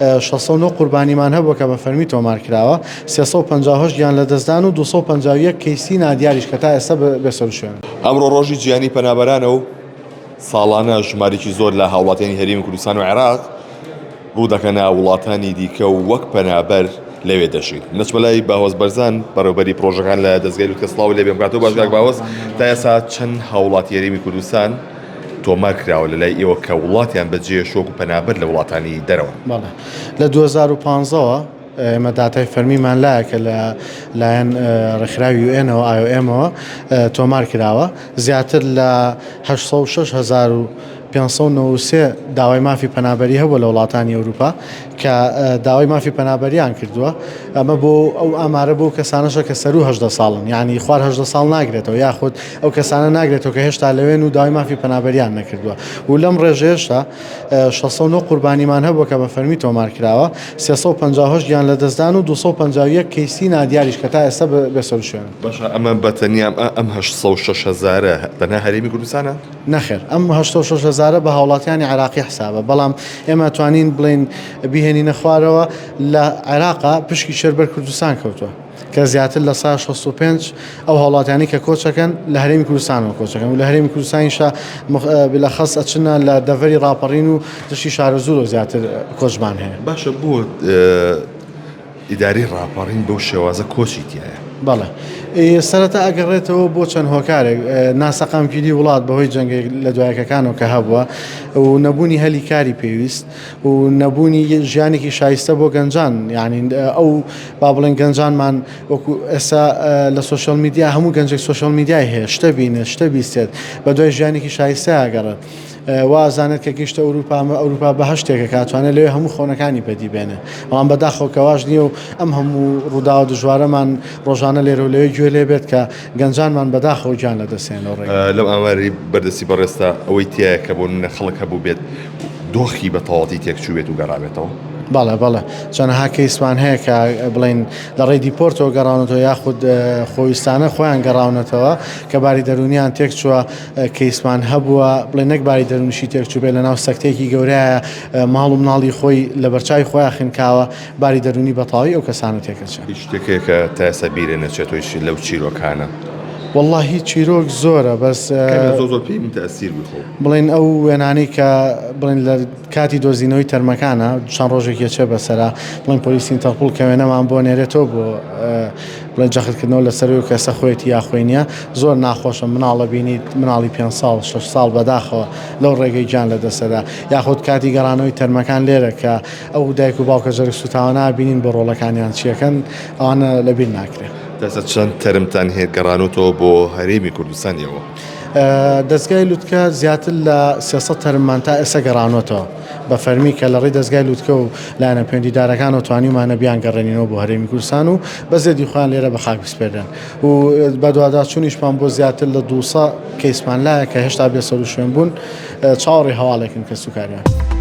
609 قوربانیمان هەبووە کە بە فەرمی تۆمار کراوە، 358 گیانلەدەستدان و 251 کەیسی نادیاریش کە تا ئێستا بێسەروشوێنن. ئەمڕۆ ڕۆژی جیهانی پەنابەرانە و ساڵانە ژمارێکی زۆر لە هاوڵاتیانی هەرێمی کوردستان و عێراق ڕوو دەکەنە وڵاتانی دیکە و وەک پەنابەر لەوێ دەژین. نەچمە لای باهۆز بەرزان بەڕێوبەری پرۆژەکان لە دەزگای لوتکە سڵاو لێ بێم کاتەوە باش کاک باهۆز تا ئێستا چەند هاوڵاتی هەرێمی کوردستان تۆمار کراوە لە لای ئێوە کە وڵاتیان بەجێ شۆک و پەنابەر لە وڵاتانی دەرەوە؟ بەڵێ لە 2015ەوە ئێمە داتای فەرمیمان لایە کە لە لایەن ڕێکخراوی UN ەوە IOM ەوە تۆمار کراوە زیاتر لە 806 593 داوای مافی پەنابەری هەبووە لە وڵاتانی ئەوروپا کە داوای مافی پەنابەریان کردووە ئەمە بۆ ئەو ئامارە بۆ کەسانەشە کە سەروو 18 ساڵن یعنی خوار 18 ساڵ ناگرێتەوە یاخود ئەو کەسانە ناگرێتەوە کە هێشتا لەوێن و داوای مافی پەنابەریان نەکردووە و لەم ڕێژەیەشدا 609 قوربانیمان هەبووە کە بە فەرمی تۆمار کراوە 358 گیان لەدەستدان و 251 کەیسی نادیاریش کە تا ئێستا بێسەروشوێنن. باشە ئەمە بە تەنیا ئەم 806 هەزارە تەنها هەرێمی کوردستانە؟ نەخێر ئەم 86 هەزارە بە هاوڵاتیانی عێراقی حسابە بەڵام ئێمە توانین بڵێین بیهێنینە خوارەوە لە عێراقا پشکی شێر بەر کوردستان کەوتووە کە زیاتر لە سا 65 ئەو هاوڵاتیانی کە کۆچەکەن لە هەرێمی کوردستانەوە کۆچەکەن و لە هەرێمی کوردستانیشا بلەخەس ئەچنە لە دەڤەری ڕاپەڕین و دشتی شارەزوورەوە زیاتر کۆچمان هەیە. باشە بۆ ئیدارەی ڕاپەڕین بەو شێوازە کۆچی تیایە؟ بەڵێ. سەرەتا ئەگەڕێتەوە بۆ چەند هۆکارێک، ناسەقامگیری وڵات بەهۆی جەنگە لەدوایەکەکانەوە کە هەبووە و نەبوونی هەلی کاری پێویست و نەبوونی ژیانێکی شایستە بۆ گەنجان، یانی ئەو با بڵێن گەنجانمان وەکو ئێستا لە social media هەموو گەنجێک social media ی هەیە، شتە بینێت، شتە بیستێت، بەدوای ژیانێکی شایستە ئەگەڕێت. وا ئەزانێت کە گەیشتە ئەوروپا ئەمە ئەوروپا بەهەشتێکە کە ئەتوانێت لەوێ هەموو خەونەکانی بەدی بێنێ بەڵام بەداخەوە کە واش نییە و ئەم هەموو ڕووداوە دژوارەمان ڕۆژانە لێرە و لەوێ گوێ لێ بێت کە گەنجانمان بەداخەوە گیان لەدەست هێن لەو ڕێگەیە. لەو ئامارەی بەردەستی بەڕێزتا ئەوەی تیایە کە بۆ نمونە خەڵک هەبووبێت دۆخی بە تەواوەتی تێکچووبێت و گەڕابێتەوە؟ بەڵێ بەڵێ چەنەها کەیسمان هەیە کە بڵێین لە ڕێی دیپۆرتەوە گەڕاونەتەوە یاخود خۆویستانە خۆیان گەڕاونەتەوە کە باری دەروونیان تێکچووە کەیسمان هەبووە بڵێ نەک باری دەروونیشی تێکچووبێت لەناو سەکتەیەکی گەورەیە ماڵ و مناڵی خۆی لەبەرچاوی خۆیان خنکاوە باری دەروونی بەتەواوی ئەو کەسانە تێکەچێت. هیچ شتێک هەیە کە تا ئێستا بیرت نەچێتەوە هیچ لەو چیرۆکانە؟ وەڵاهی چیرۆک زۆرە بەس کەمێ زۆر زۆر پێی متەئسیر بووی خۆ. بڵێن ئەو وێنانەی کە بڵێن لە کاتی دۆزینەوەی تەرمەکانە چەند ڕۆژێک یەچێ بەسەرا بڵێن پۆلیسی ئینتەرپوڵ کە وێنەمان بۆ نێرێتەوە بۆ بڵێن جەختکردنەوە لەسەر ئەو کەسە خۆیەتی یا خۆی نییە زۆر ناخۆشە مناڵە بینیت مناڵی پێ ساڵ شەش ساڵ بەداخەوە لەو ڕێگەی گیان لەدەستەدا یاخود کاتی گەڕانەوەی تەرمەکان لێرە کە ئەو دایک و باوکە جەرگ سوتاوە نابینین بۆ ڕۆڵەکانیان چیەکەن ئەوانە لەبیر ناکرێ. تا چەند تەرمتان هەیە گەڕانۆتەوە بۆ هەرێمی کوردستان ئێوە؟ دەزگای لوتکە زیاتر لە 300 تەرممان تا ئێستا گەڕانۆتەوە بە فەرمی کە لە ڕێی دەزگای لوتکە و لایەنە پەیوەندیدارەکانەوە توانیومانە بیانگەڕێنینەوە بۆ هەرێمی کوردستان و بە زێدی خۆیان لێرە بە خاک بسپێرن و بەدواداچوونیشمان بۆ زیاتر لە 200 کەیسمان لایە کە هێشتا بێسەروشوێن بوون چاوەڕێی هەواڵێکن کەسوکاریان.